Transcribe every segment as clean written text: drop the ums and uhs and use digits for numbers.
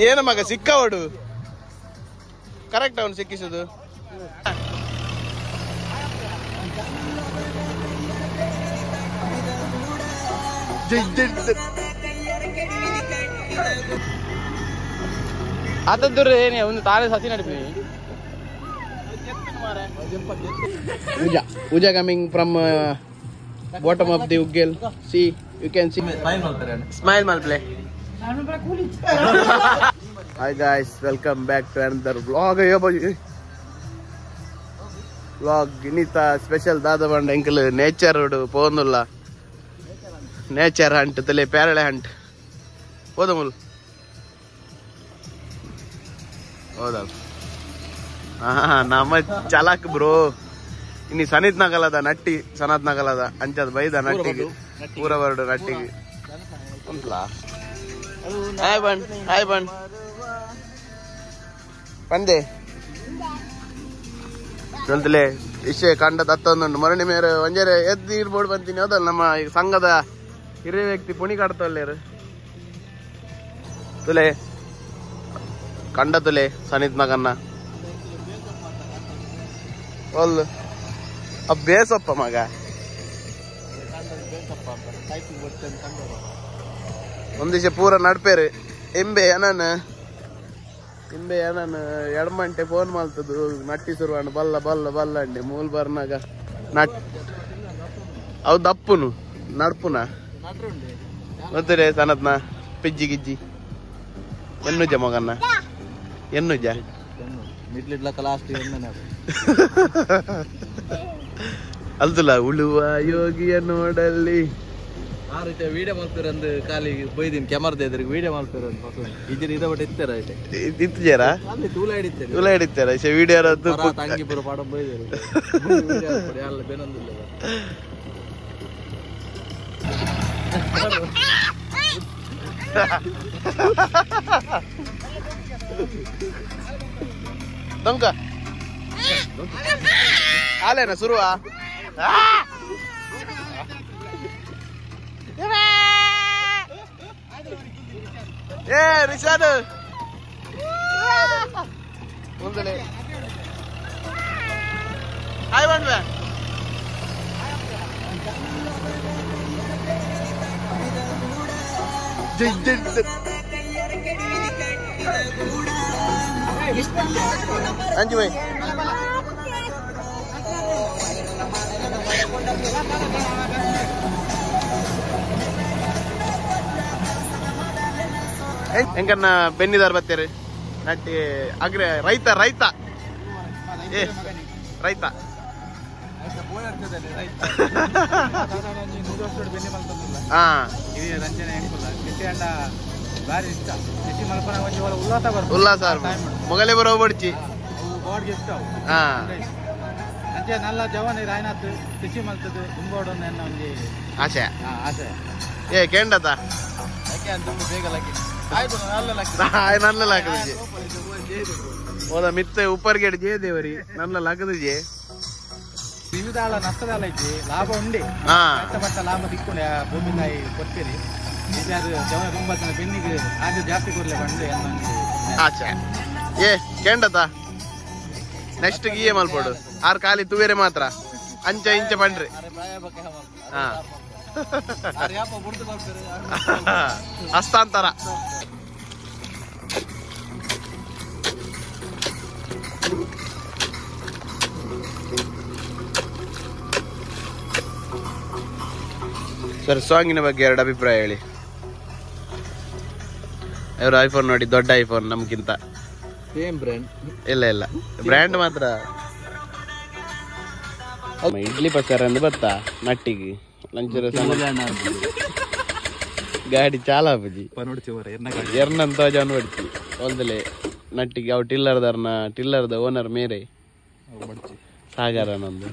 ಏನ ಮಗ ಸಿಕ್ಕವಡು ಕರೆಕ್ಟ್ ಅವನು ಸಿಕ್ಕಿಸುದು ಆತದ್ದೂರ ಏನೇ ಒಂದು ತಾನೇ ಸಸಿ ನಡಿಪಿ Pooja Pooja coming from bottom of the Uggel. See, you can see. Smile malple. Hi guys, welcome back to another vlog. Vlog Inita special Dada Band uncle nature road Pondulla. Nature hunt tele parale hunt. Podamul. Odal. Ah, nama chalak bro. ಇನ್ನು ಸನಿತ್ ನಗಲದ Nutty Sanath ನಗಲದ ಅಂಚದ ಬೈದ ನಟ್ಟಿಗೆ ಪೂರ ಬರಡು ನಟ್ಟಿಗೆ ಉಂಟ್ಲಾ hi ಬಣ್ hi ಬಣ್ ಬಂದೆ ಚೊಲ್ತಲೆ ಇಷ್ಟೇ ಕಂಡ ದತ್ತೊಂದುಂಟು ಮರಣಿ ಮೇರೆ ಒಂಜರೆ ಎದ್ದು ಇರ್ಬೋಡು ಬಂತೀನಿ ಹೌದಲ್ಲ ನಮ್ಮ ಈ ಸಂಘದ ಹಿರಿಯ ವ್ಯಕ್ತಿ ಪುಣಿ ಕಾಡ್ತಲ್ಲೇರು ತುಲೆ ಕಂಡ ತುಲೆ ಸನಿತ್ ನಗನ್ನ ಒಲ್ಲು ಬೇಸಪ್ಪ ಮಗ ಒಂದಿಶ ಪೂರ ನಡ್ಪೇರು ಎಂಬೆ ಅನನ್ ಇಂಬೆ ಅನನ್ ಎಡಮಂಟೆ ಫೋನ್ ಮಾಡ್ತದ್ದು ನಟ್ಟಿ ಸುರುವಾಣ ಬಲ್ಲ ಬಲ್ಲ ಬಲ್ಲ ಅಂಡೆ ಮೂಲ್ ಬರ್ನಾಗ ನಟ್ ಅವು ದಪ್ಪುನು ನಡ್ಪುನ ಗೊತ್ತಿರೇ ಸನತ್ನ ಪಿಜ್ಜಿ ಗಿಜ್ಜಿ ಎನ್ನುಜ ಮಗನ್ನ ಎನ್ನುಜ ಅಲ್ದಲ್ಲ ಉಳುವ ಯೋಗಿಯ ನೋಡಲ್ಲಿ ಆ ರೀತಿ ವಿಡಿಯೋ ಮಾಡ್ತಾರೆ ಅಂದ್ ಖಾಲಿ ಬೈದಿನ ಕ್ಯಾಮರಾ ಎದುರಿಗೆ ವಿಡಿಯೋ ಮಾಡ್ತಾರೆ ಅಂತ ಇದ್ರ ಇದ ಬಟ್ ಇತ್ತರ ಇತ್ತಿಜಾರ ಅಲ್ಲಿ ತೂಲ ಹಿಡಿತಾರೆ ತೂಲ ಹಿಡಿತಾರೆ ಇಸೆ ವಿಡಿಯೋ ತಂಗಿ ಪೂರ ಪಾಡ ಬೈದರು ಅಲ್ಲ ಬೇನೊಂದಿಲ್ಲ ದೊಂಕ ಆಲೇನ ಸುರುವಾ ಏ ರಿಷಾದ್ ಮುಂದಲೆ ಹಾಯ್ ಬಂಡ್ವೆ ಜೈ ಜೈ ಅಂಜು ಭಾಯ್ ಹೆಂಗನ್ನ ಬೆನ್ನಿದಾರ್ ಬತ್ತೀರಿ ನಟ್ಟಿ ಅಗ್ರೆ ರೈತ ರೈತ ಏ ರೈತ ಹಾ ಉಲ್ಲಾಸ ಮೊಗಲೇ ಬರೋ ಬಡ್ಚಿ ಆಸೆ ಏ ಕೇಂಡತ ನಲ್ಲ ಲಾಕದಿಜೆ ಹೋದ ಮಿತ್ತ ಉಪ್ಪರ್ಗೇಡ್ ಜಯದೇವರಿ ನಲ್ಲ ಲಾಕದಿಜೆ ನಷ್ಟದಾಲ ಇಜ್ಜಿ ಲಾಭ ಉಂಡೆ ಲಾಭ ತಿಕ್ಕೊಂಡೆ ಭೂಮಿ ತಾಯಿ ಕೊಡ್ತೀರಿ ಬೆನ್ನಿಗೆ ಅದು ಜಾಸ್ತಿ ಕೊಡ್ಲೆ ಬಂಡೆ ಆಚೆ ಏ ಕೇಂಡತ ನೆಕ್ಸ್ಟ್ ಗೀಯೆ ಮಲ್ಪೋಡು ಆರ್ ಖಾಲಿ ತುವೇರೆ ಮಾತ್ರ ಅಂಚ ಇಂಚ ಪಂಡ್ರಿ ಹಾ ಹಸ್ತಾಂತರ ಸರ್ ಸಾಂಗಿನ ಬಗ್ಗೆ ಎರಡು ಅಭಿಪ್ರಾಯ ಹೇಳಿ. ಇವರು ಐಫೋನ್ ನೋಡಿ, ದೊಡ್ಡ ಐಫೋನ್ ನಮ್ಗಿಂತ. ಸೇಮ್ ಬ್ರ್ಯಾಂಡ್ ಇಲ್ಲ ಇಲ್ಲ ಬ್ರ್ಯಾಂಡ್ ಮಾತ್ರ. ಇಡ್ಲಿ ಪಸಾರ ಅಂದ್ ಬತ್ತಾ ನಟ್ಟಿಗೆ ಲಂಚರ ಗಾಡಿ ಚಾಲ ಬಜಿ ಎರ್ನಂತ ಜಾನ್ ಬಡ್ತಿ ಒಂದಲೇ ನಟ್ಟಿಗೆ ಅವು ಟಿಲ್ಲರ್ದರ್ನ ಟಿಲ್ಲರ್ದ ಓನರ್ ಮೇರೆ ಸಾಗರ ನಂದು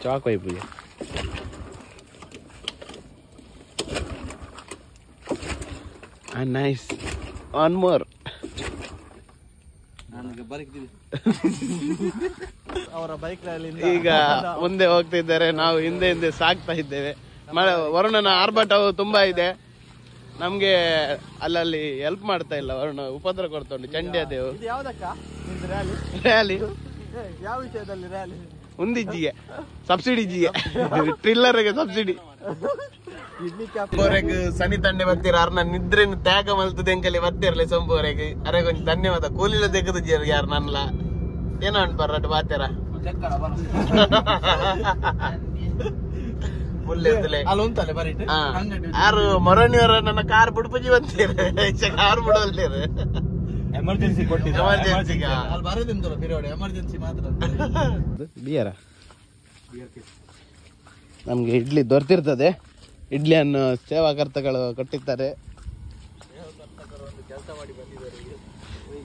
chalk vibe Ah, nice. One more. ಅವರ ಬೈಕ್ ರ್ಯಾಲಿ ಈಗ ಮುಂದೆ ಹೋಗ್ತಿದ್ದಾರೆ, ನಾವು ಹಿಂದೆ ಹಿಂದೆ ಸಾಗ್ತಾ ಇದ್ದೇವೆ. ವರುಣನ ಆರ್ಭಟವು ತುಂಬಾ ಇದೆ, ನಮ್ಗೆ ಅಲ್ಲಲ್ಲಿ ಹೆಲ್ಪ್ ಮಾಡ್ತಾ ಇಲ್ಲ ವರುಣ, ಉಪದ್ರ ಕೊಡ್ತಾ ಉಂಟು. ಚಂಡಿ ಅದೇವು ರ್ಯಾಲಿ ಯಾವ ವಿಷಯದಲ್ಲಿ ರ್ಯಾಲಿ? ಒಂದಿಜ್ಜಿಗೆ ಸಬ್ಸಿಡಿ ಜಿಗೆ ಟ್ರಿಲ್ಲರ್ಗೆ ಸಬ್ಸಿಡಿ. ಸನಿ ತಂಡೆ ಬರ್ತೀರ ಅರ್ನ ನಿದ್ರೆ ತ್ಯಾಗ ಮಲ್ತದೆ ಅಂಕಲಿ ಬರ್ತಿರ್ಲಿ ಸೊಂಪುವರೆಗೆ. ಅರೆ ಕೊಂಚ ಧನ್ಯವಾದ ಕೂಲಿಲ ತೆಗೆದು ಯಾರು ನನ್ಲ ಏನೋ ಅನ್ಪಾರ ಬಾತೀರ ಯಾರು ಮೊರಣಿಯವರ ನನ್ನ ಕಾರ್ ಬಿಡ್ಪುಜಿ ಬಂತೀರ, ಕಾರ್ ಬಿಡೋಲ್ಲೇರು. ಎಮರ್ಜೆನ್ಸಿ ಎಮರ್ಜೆನ್ಸಿ ಮಾತ್ರ. ಬಿಯರ ನಮ್ಗೆ ಇಡ್ಲಿ ದೊರೆತಿರ್ತದೆ, ಇಡ್ಲಿಯನ್ನು ಸೇವಾಕರ್ತಗಳು ಕೊಟ್ಟಿದ್ದಾರೆ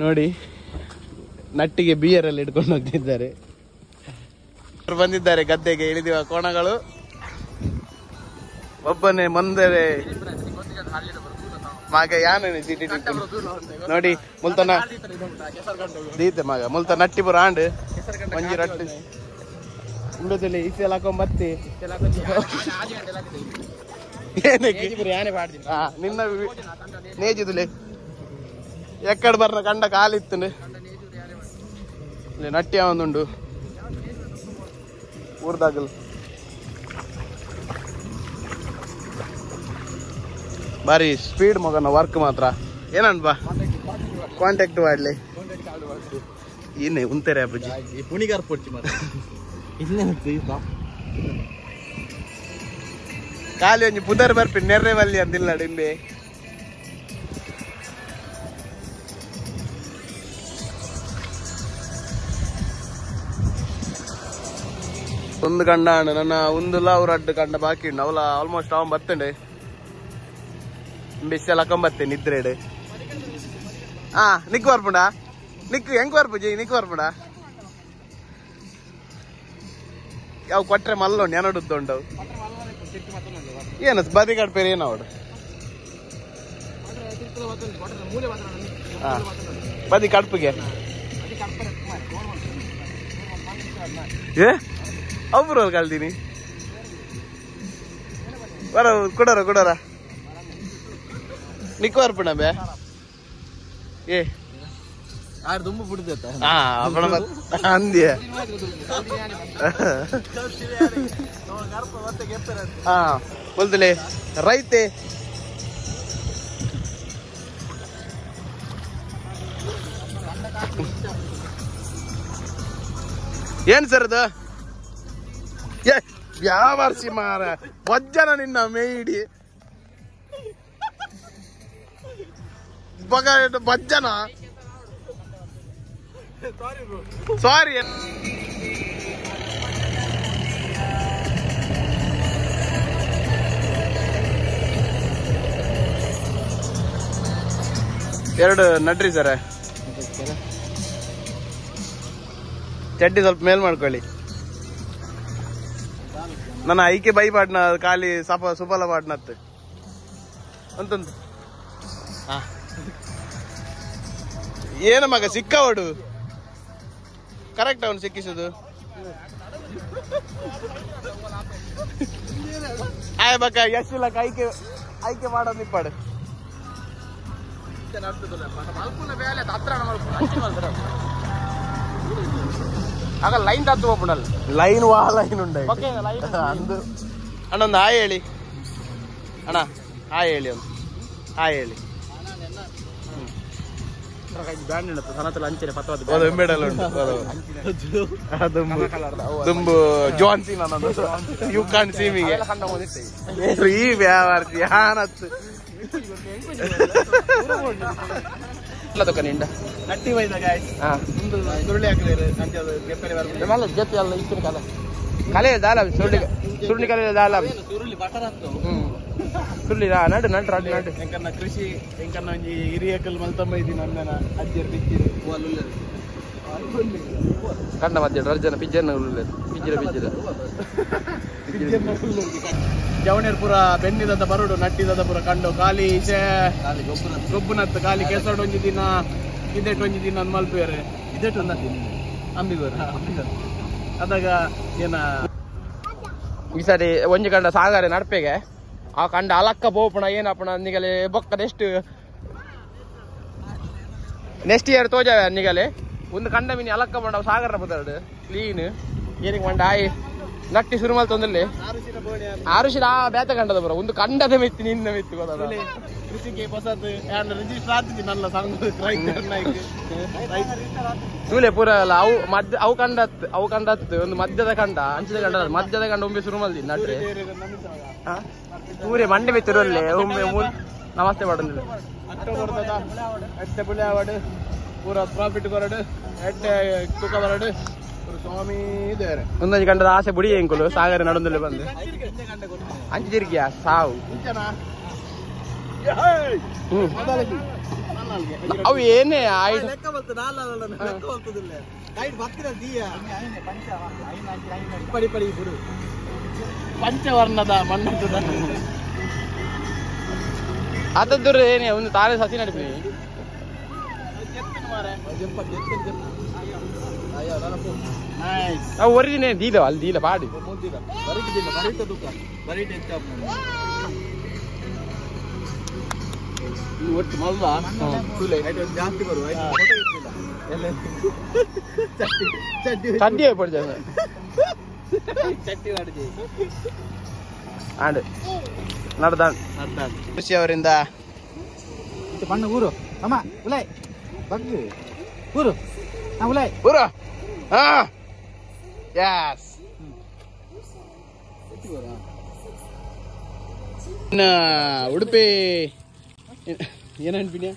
ನೋಡಿ. ನಟ್ಟಿಗೆ ಬಿಯರಲ್ಲಿ ಇಟ್ಕೊಂಡು ಹೋಗ್ತಿದ್ದಾರೆ. ಬಂದಿದ್ದಾರೆ ಗದ್ದೆಗೆ ಇಳಿದಿರುವ ಕೋಣಗಳು. ಒಬ್ಬನೇ ಮುಂದೆ ಮಗ ಯಾನೇ ನೋಡಿ ಮುಲ್ತನ ದೀತೆ ಮಗ ಮುಲ್ತ ನಟ್ಟಿ ಪುರ ಆಂಡ್ ಒಂಜಿ ರಟ್ಟಿ ಉಂಡದಲ್ಲಿ ಇಸೆಲ್ಲ ಹಾಕೊಂಡ್ ಬತ್ತಿ ಏನಕ್ಕೆ ನಿನ್ನ ನೇಜಿದುಲೆ ಎಕ್ಕಡ್ ಬರ್ನ ಕಂಡ ಕಾಲಿತ್ತು ನಟ್ಟಿ ಒಂದುಂಡು ಊರ್ದಾಗಲ್ ಬಾರಿ ಸ್ಪೀಡ್ ಮಗನ ವರ್ಕ್ ಮಾತ್ರ. ಏನನ್ಪಾ ಕಾಂಟ್ಯಾಕ್ಟ್ ಮಾಡ್ಲಿ ಏನೇ ಉಂತಾರೆ ಅಪ್ಪಜಿ ಪುಣಿಗಾರ್ ಪೊಡ್ಚಿ ಮಾತ್ರ ಖಾಲಿ ಒಂಜಿ ಪುದರ್ ಬರ್ಪಿ ನೆರ್ರೆ ಬಲ್ಲಿ ಅಂದಿಲ್ಲ ಡಿಂಬೆ. ಒಂದು ಕಂಡ ನನ್ನ ಒಂದುಲ ಅವ್ರ ಅಡ್ಡು ಕಂಡ ಬಾಕಿ ಉಂಡು ಅವಲ ಆಲ್ಮೋಸ್ಟ್ ಅವನ್ ಬತ್ತಂಡೆ ಬಿಸಿಲ ಹಾಕೊಂಬತ್ತೆ ನಿದ್ರೆಡು. ಹಾ ನಿಕ್ ಬರ್ಪುಂಡ ನಿಕ್ ಹೆಂಗ್ ಬರ್ಪುಜಿ ನಿಕ್ ಬರ್ಪುಂಡ ಯಾವ ಕೊಟ್ರೆ ಮಲ್ಲೋಂಡು ಏನಡುತ್ತುಂಡವು ಏನು ಬದಿ ಕಡ್ಪೇರಿ ಏನು ಅವಡು ಬದಿ ಕಡ್ಪಿಗೆ ಏ ಒಬ್ರು ಕಲ್ತೀನಿ ಬರ ಕೊಡೋರ ಕೊಡೋರ ನಿಕ್ ಬರ್ಪುಂಡ ಬೇ ಏ ದುಂಬು ಬಿಡುತ್ತೆ ಅಂದ್ಯ. ಹಾ ಬಲ್ದಲೆ ರೈತೆ ಏನ್ ಸರ್ ಅದು ಯಾವ ಮಾರ ವಜ್ಜನ ನಿನ್ನ ಮೇಯಿಡಿ ಬಗ ಬಜ್ಜನ ಸಾರಿ. ಎರಡು ನಡ್ರಿ ಸರ, ಚಡ್ಡಿ ಸ್ವಲ್ಪ ಮೇಲ್ ಮಾಡ್ಕೊಳ್ಳಿ. ನನ್ನ ಐಕೆ ಬೈ ಪಾಡ್ನ ಖಾಲಿ ಸಪ ಸುಫಲ ಪಾಡ್ನತ್ತು ಅಂತಂದು ಏನ ಮಗ ಸಿಕ್ಕವಡು ಕರೆಕ್ಟ್ ಅವನು ಸಿಕ್ಕಿಸುದು. ಆಯ್ ಬಕ್ಕ ಎಷ್ಟಿಲ್ಲ ಐಕೆ ಐಕೆ ಮಾಡೋದು ನಿಪ್ಪಾಡು. ಆಗ ಲೈನ್ ತತ್ತು ಹೋಗ್ಬಿಡಲ್ಲ ಲೈನ್ ವಾ ಲೈನ್ ಉಂಡ ಅಂದು. ಅಣ್ಣ ಒಂದು ಹಾಯ್ ಹೇಳಿ ಅಣ್ಣ, ಹಾಯ್ ಹೇಳಿ ಒಂದು ಹಾಯ್ ಹೇಳಿ. John Cena you can't see ಮೀಗೆ ಈ ವ್ಯಾಪಾರ ಯಾನತ್ತು ನಟ್ಟಿ ವೈದ ಗಾಯ್ಸ್ ಒಂದು ಸುರುಳಿ ಹಾಕಲಿರು ಜೊತೆ ಅಲ್ಲ ಇತ್ತಿನ ಕಲೆ ಕಲೆ ದಾಲ ಸುರುಳಿ ಸುರುಳಿ ಕಲೆ ದಾಲ ಸುರುಳಿ ಬಟರ್ ಹತ್ತು ಸುರುಳಿ ನಡು ನಡು ನಡು ನಡು ಎಂಕನ್ನ ಕೃಷಿ ಎಂಕನ್ನ ಒಂಜಿ ಹಿರಿಯಕಲ್ ಮಲ್ತಂಬ ಇದ್ದೀನಿ ನನ್ನ ಅಜ್ಜಿಯರ್ ಬಿಚ್ಚಿರು ಕಂಡ ಮಧ್ಯ ರರ್ಜನ ಪಿಜ್ಜನ ಪಿಜ್ಜಿರ ಪಿಜ್ಜಿರ ಜವಣೇರ್ ಪುರ ಬೆನ್ನಿದ ಬರುಡು ನಟ್ಟಿದ ಪುರ ಕಂಡು ಖಾಲಿ ಈಚೆ ಗೊಬ್ಬುನತ್ತು ಖಾಲಿ ಕೆಸಡು ಒಂಜಿ ದಿನ ಇದೆಟ್ ಒಂಜಿ ದಿನ ಮಲ್ಪೇರೆ ಇದೆಟ್ ಒಂದ ಅಂಬಿಗೋರ ಅದಾಗ ಏನ ಈ ಸರಿ ಒಂಜಿ ಕಂಡ ಸಾಗರೆ ನಡ್ಪೆಗೆ ಆ ಕಂಡ ಅಲಕ್ಕ ಬೋಪಣ ಏನಪ್ಪಣ ನಿಗಲೆ ಬೊಕ್ಕ ನೆಕ್ಸ್ಟ್ ನೆಕ್ಸ್ಟ್ ಇಯರ್ ತೋಜಾವೆ ನಿಗಲೆ ಒಂದು ಕಂಡ ಮಿನಿ ಅಲಕ್ಕ ಬಂಡ ಸಾಗರ ಬದಲ್ಡು ಕ್ಲೀನ್ ಏನಿಗೆ ಮಂಡ ಆಯ್ ನಟ್ಟಿ ಸುರುಮಲ್ ತೊಂದಲ್ಲಿ ಆರುಷಿನ ಆ ಬೇತ ಕಂಡದ ಬರೋ ಒಂದು ಕಂಡದ ಮೆತ್ತಿ ನಿನ್ನ ಮೆತ್ತಿ ಗೊತ್ತದ ಕೃಷಿಗೆ ಹೊಸದು ರಿಜಿಸ್ಟರ್ ಆತಿದ್ದಿ ನನ್ನ ಸಂಘ ತೂಲೆ ಪೂರ ಅಲ್ಲ ಅವು ಮಧ್ಯ ಅವು ಕಂಡತ್ ಅವು ಕಂಡತ್ ಒಂದು ಮಧ್ಯದ ಕಂಡ ಅಂಚಿದ ಕಂಡ ಮಧ್ಯದ ಕಂಡ ಒಮ್ಮೆ ಸುರುಮಲ್ದಿ ನಟ್ರೆ ತೂರೆ ಮಂಡೆ ಮೆತ್ತಿರಲ್ಲೇ ಒಮ್ಮೆ ನಮಸ್ತೆ ಮಾಡಂದಿಲ್ಲ ಅಕ್ಟೋಬರ್ ಎಟ್ಟೆ ಬುಳೆ ಆವಡು ಪೂರ ಪ್ರಾಫಿಟ್ ಬರಡು ಎಟ್ಟೆ ತುಕ ಬರಡು ಸ್ವಾಮಿ ದೇವರೇ ಒಂದೊಂದು ಕಂಡದ ಆಸೆ ಬುಡಿ ಎಂಕುಲು ಸಾಗರ ನಡುಂದಲ್ಲಿ ಬಂದು ಅಂಚು ತಿರುಗಿಯ ಸಾವು ಅವು ಏನೇ ಆಯ್ತು ಪಂಚವರ್ಣದ ಮಣ್ಣದ ಆತದ್ದು ಏನೇ ಒಂದು ತಾರೆ ಸಸಿ ನಡಿಪಿ ಅವು ಒರಿಜಿನೇ ದೀಲ ಅಲ್ಲಿ ದೀಲ ಪಾಡಿ ಒಟ್ಟು ಮಲ್ಲ ಜಾಸ್ತಿ ಬರುವ ಚಡ್ಡಿ ಪಡಿದ ಚಟ್ಟಿ ಮಾಡಿದೆ ಆಂಡ್ ನಡ್ದಾನ್ ಕೃಷಿ ಅವರಿಂದ ಬಣ್ಣ ಊರು ಅಮ್ಮ ಉಲೈ ಬಗ್ಗು ಊರು ಉಲೈ ಊರು ಹಾ ಎಸ್ ಉಡುಪಿ ಏನನ್ಪಿನ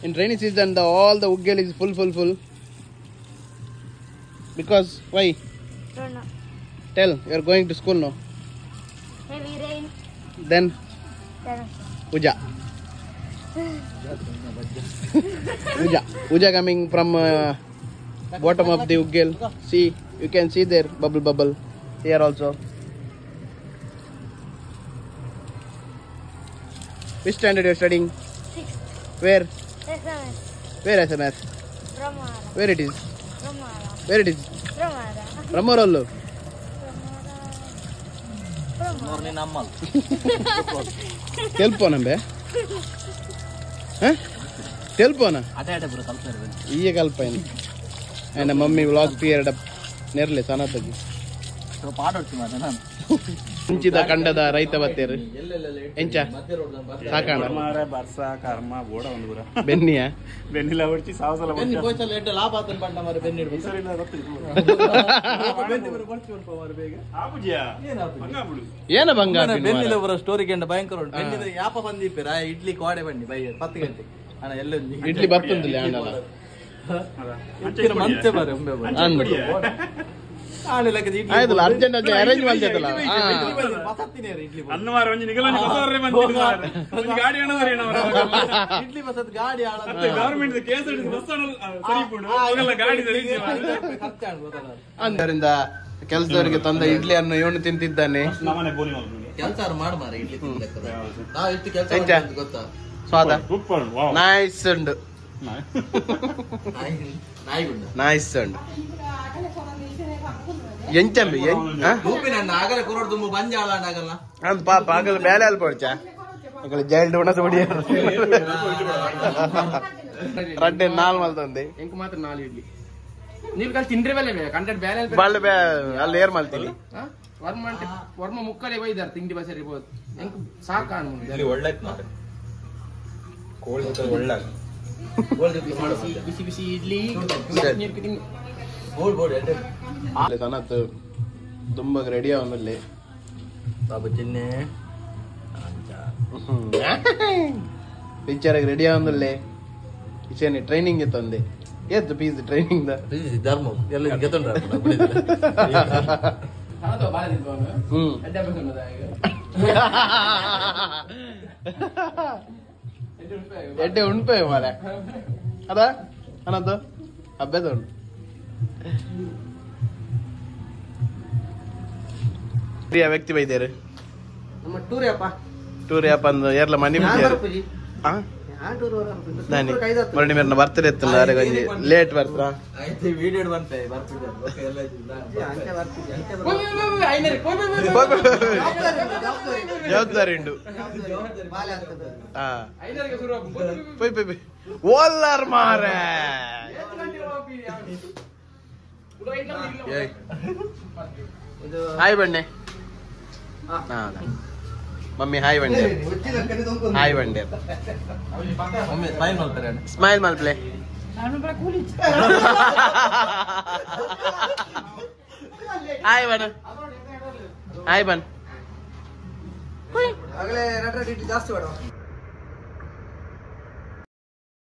in rainy season the all the Uggel is full full full because why Don't know. Tell you are going to school no Heavy rain. Then Then Uja Uja Uja coming from bottom of the Uggel. See, you can see there bubble bubble here also. Which standard you are studying? 6th. Where? SMS. Where SMS? Brahmara. Where it is? Brahmara. Where it is? Brahmara. Brahmarallu. Brahmara. ತೆಲ್ಪೋನಂಬೆ ತೆಲ್ಪೋನ ಈಯ ಕಲ್ಪ ಏನು mummy vlog ತೀಯರ್ಡ ನೆರ್ಲೆ ಸನತಗಿ ಮುಂಚಿದ ಕಂಡದ ರೈತ ಬತ್ತೇರು ಎಂಚ ಸಾಕಾಣ ಬೆನ್ನಿಯ ಬೆನ್ನಿಲ ಹೊಡ್ಚಿ ಸಾವಸಲ ಲಾಭ ಆತನ ಬಣ್ಣ ಮಾರೆ ಬೆನ್ನಿ ಏನ ಬಂಗಾರ ಬೆನ್ನಿಲ ಬರೋ ಸ್ಟೋರಿ ಕಂಡ ಭಯಂಕರ ಉಂಟು ಬೆನ್ನಿದ ಯಾಪ ಬಂದಿಪ್ಪೇರ ಇಡ್ಲಿ ಕೋಡೆ ಬನ್ನಿ ಬೈ 10 ಗಂಟೆ ಅಣ್ಣ ಎಲ್ಲ ಇಡ್ಲಿ ಬರ್ತುಂದಿಲ್ಲ ಅಣ್ಣಲ ಮಂತೆ ಬಾರೆ ಒಮ್ಮೆ ಆಯ್ತಲ್ಲ ಅರ್ಜೆಂಟ್ ಅರ್ಜೆಂಟ್ ಅರೇಂಜ್ ಮಾಡ್ತೈತಲ್ಲ ಅನ್ನ ಮಾರ ಒಂಜಿ ನಿಗಲ ಗಾಡಿ ಇಡ್ಲಿ ಬಸತ್ ಗಾಡಿ ಗವರ್ಮೆಂಟ್ ಕೇಸ್ ಬಸ್ ಸರಿ ಗಾಡಿ ಸರಿ ಆದ್ದರಿಂದ ಕೆಲಸದವರಿಗೆ ತಂದ ಇಡ್ಲಿಯನ್ನು ಇವನು ತಿಂತಿದ್ದಾನೆ. ಕೆಲಸ ಮಾಡು ಮಾರ ಇಡ್ಲಿ ನಾವು ಎಷ್ಟು ಕೆಲಸ ಗೊತ್ತಾ ಸ್ವಾದ ನೈಸ್ ಉಂಡು ನೈಸ್ ಉಂಡು ಎಂಚಂಬಿ ಪಾಪ ಆಗಲ್ಲ ಬೇಲೆ ಅಲ್ಪ ಹೊಡ್ಚ ಜೈಲ್ಡ್ ಉಣಸ ಹೊಡಿಯಾರ ರಡ್ಡೆ ನಾಲ್ ಮಲ್ತಂದೆ ಎಂಕ್ ಮಾತ್ರ ನಾಲ್ ಇಡ್ಲಿ ನೀರು ಕಲ್ ತಿಂದ್ರೆ ಬೇಲೆ ಕಂಟೆಂಟ್ ಬೇಲೆ ಬಳ್ಳ ಬೇ ಅಲ್ಲಿ ಏರ್ ಮಲ್ತೀನಿ ವರ್ಮ అంటే ವರ್ಮ ಮುಕ್ಕಲೆ ಬೈದಾರ ತಿಂಡಿ ಬಸರಿ ಬೋದು ಎಂಕ್ ಸಾಕಾನು ಒಳ್ಳೆ ಕೋಳಿ ಒಳ್ಳೆ ಬಿಸಿ ಬಿಸಿ ಇಡ್ಲಿ ಸನತ್ ತುಂಬ ರೆಡಿ ಅವನಲ್ಲಿ ಬಾಬು ಚಿನ್ನೆ ಟೀಚರ್ ರೆಡಿ ಅವನಲ್ಲಿ ಇಚೇನೆ ಟ್ರೈನಿಂಗ್ ತಂದೆ ಏತ್ ಪೀಸ್ ಟ್ರೈನಿಂಗ್ the ಧರ್ಮ ಎಲ್ಲ ಗೆತ್ತೊಂಡ್ರ ಎಡ್ಡೆ ಉಂಡ್ಪೆ ಮಾರೆ ಅದ ಅನ್ನದ್ದು ಅಬ್ಬೆದ ಉಂಟು. ಪ್ರಿಯ ವ್ಯಕ್ತಿ ಬೈದೇರು ನಮ್ಮ ಟೂರ್ ಯಪ್ಪ ಟೂರ್ ಯಪ್ಪ ಅಂದ್ ಏರ್ಲ ಮನಿ ನಾನಿ ಮರಡಿ ಮೇರ್ನ ಬರ್ತಡೇ ಇತ್ತಲ್ಲ ಅರೆ ಒಂಜಿ ಲೇಟ್ ಬರ್ತಾ ಆಯ್ತು ವಿಡಿಯೋ ಬಂತೆ ಬರ್ತಿದ್ದೆ ಓಕೆ ಎಲ್ಲ ಜವಾಬ್ದಾರಿ ಉಂಡು ಹಾ ಪೊಯ್ ಪೊಯ್ ಪೊಯ್ ಓಲ್ಲಾರ್ ಮಾರೆ ಏಯ್. ಹಾಯ್ ಬಣ್ಣೆ. ಹಾ, ಮಮ್ಮಿ ಹಾಯ್ ಬಂಡೆ, ಹಾಯ್ ಬಂಡೆ. ಒಮ್ಮೆ ಸ್ಮೈಲ್ ಮಾಡ್ತಾರೆ. ಸ್ಮೈಲ್ ಮಲ್ಪ್ಲೆ. ಹಾಯ್ ಬಣ್ಣ, ಹಾಯ್ ಬನ್. ಆಗಲೇ 2 ಜಾಸ್ತಿ ಬೇಡ.